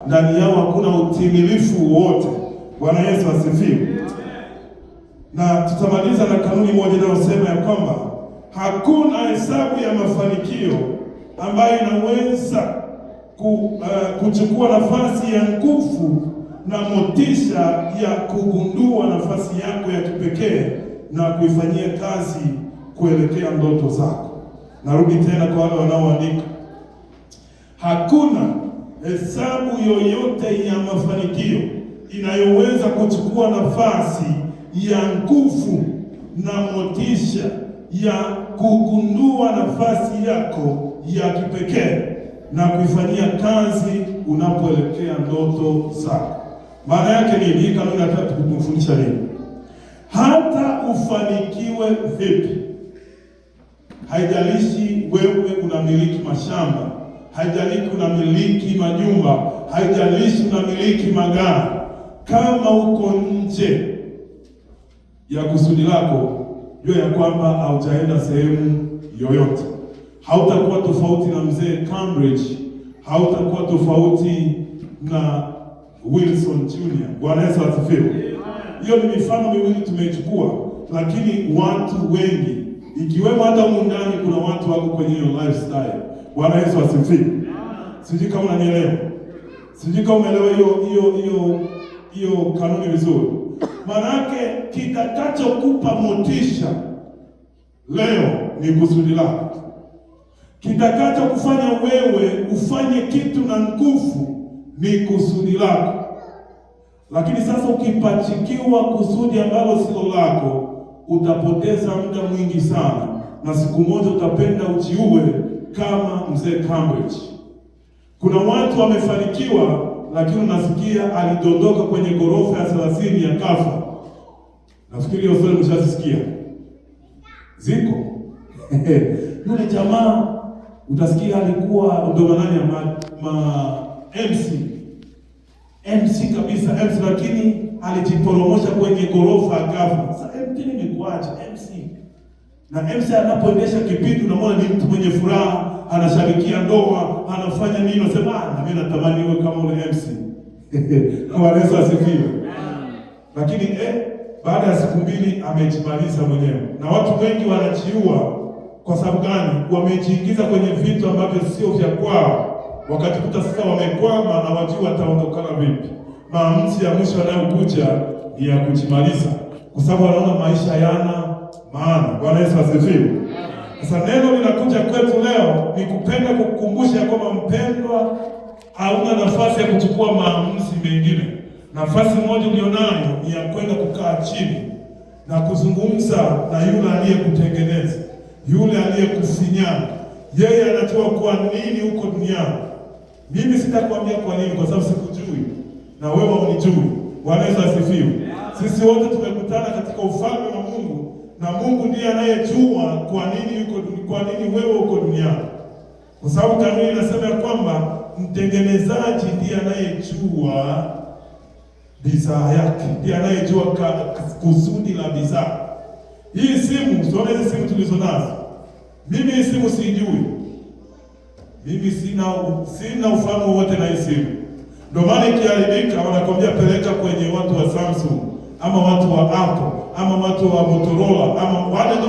Ndani yao hakuna utimilifu wowote. Bwana Yesu asifiwe. Na tutamaliza na kanuni moja inayosema ya kwamba hakuna hesabu ya mafanikio ambayo inaweza kuchukua nafasi ya nguvu na motisha ya kugundua nafasi yako ya kipekee na kuifanyia kazi kuelekea ndoto zako. Narudi tena kwa wale wanaoandika, hakuna hesabu yoyote ya mafanikio inayoweza kuchukua nafasi ya nguvu na motisha ya kugundua nafasi yako ya kipekee na kuifanyia kazi unapoelekea ndoto zako. Maana yake nini? Hii kanuni nataka kukufundisha nini? Hata ufanikiwe vipi, haijalishi wewe unamiliki mashamba, haijalishi unamiliki majumba, haijalishi unamiliki magari, kama uko nje ya kusudi lako, jua ya kwamba haujaenda sehemu yoyote. Hautakuwa tofauti na mzee Cambridge, hautakuwa tofauti na Wilson Jr. Bwana Yesu asifiwe. Hiyo ni mifano miwili tumeichukua, lakini watu wengi ikiwemo hata humu ndani kuna watu wako kwenye hiyo lifestyle. Bwana Yesu asifiwe. Sijui kama unanielewa, sijui kama umeelewa hiyo kanuni vizuri. Maanake kitakachokupa motisha leo ni kusudi lako, kitakachokufanya wewe ufanye kitu na nguvu ni kusudi lako. Lakini sasa ukipachikiwa kusudi ambalo silo lako, utapoteza muda mwingi sana, na siku moja utapenda ujiue kama mzee Cambridge. Kuna watu wamefanikiwa, lakini unasikia alidondoka kwenye ghorofa ya 30 ya kafa. Nafikiri hiyo story mshazisikia, ziko yule jamaa utasikia alikuwa ndo nani ya ma MC kabisa MC, lakini alijiporomosha kwenye ghorofa akafa. Sasa MC nimekuacha MC, na MC anapoendesha kipindi unamwona ni mtu mwenye furaha, anashabikia ndoa, anafanya nini, unasema na mimi natamani iwe kama ule MC. Bwana Yesu asifiwe. Lakini baada ya siku mbili amejimaliza mwenyewe, na watu wengi wanajiua kwa sababu gani? Wamejiingiza kwenye vitu ambavyo sio vya kwao, wakajikuta sasa wamekwama na wajui wataondokana vipi. Maamuzi ya mwisho yanayokuja ni ya kujimaliza, kwa sababu wanaona maisha yana maana. Bwana Yesu asifiwe. Sasa neno linakuja kwetu leo ni kupenda kukukumbusha kwamba mpendwa, hauna nafasi ya kuchukua maamuzi mengine. Nafasi moja ulionayo ni ya kwenda kukaa chini na kuzungumza na yule aliyekutengeneza, yule aliyekufinyanga. Yeye anajua kwa nini uko duniani. Mimi sitakwambia kwa nini, kwa sababu sikujui na wewe unijui. Bwana Yesu asifiwe. Sisi wote tumekutana katika ufalme wa Mungu, na Mungu ndiye anayejua kwa nini yuko, kwa nini wewe uko duniani, kwa sababu kanuni inasema ya kwamba mtengenezaji ndiye anayejua bidhaa yake, ndiye anayejua kusudi la bidhaa. Hii simu, tuone hizi simu tulizo nazo. Mimi hii simu siijui, mimi sina ufahamu wowote na hii simu. Ndio maana ikiharibika wanakwambia peleka kwenye watu wa Samsung ama watu wa Apple ama watu wa Motorola ama wale ndio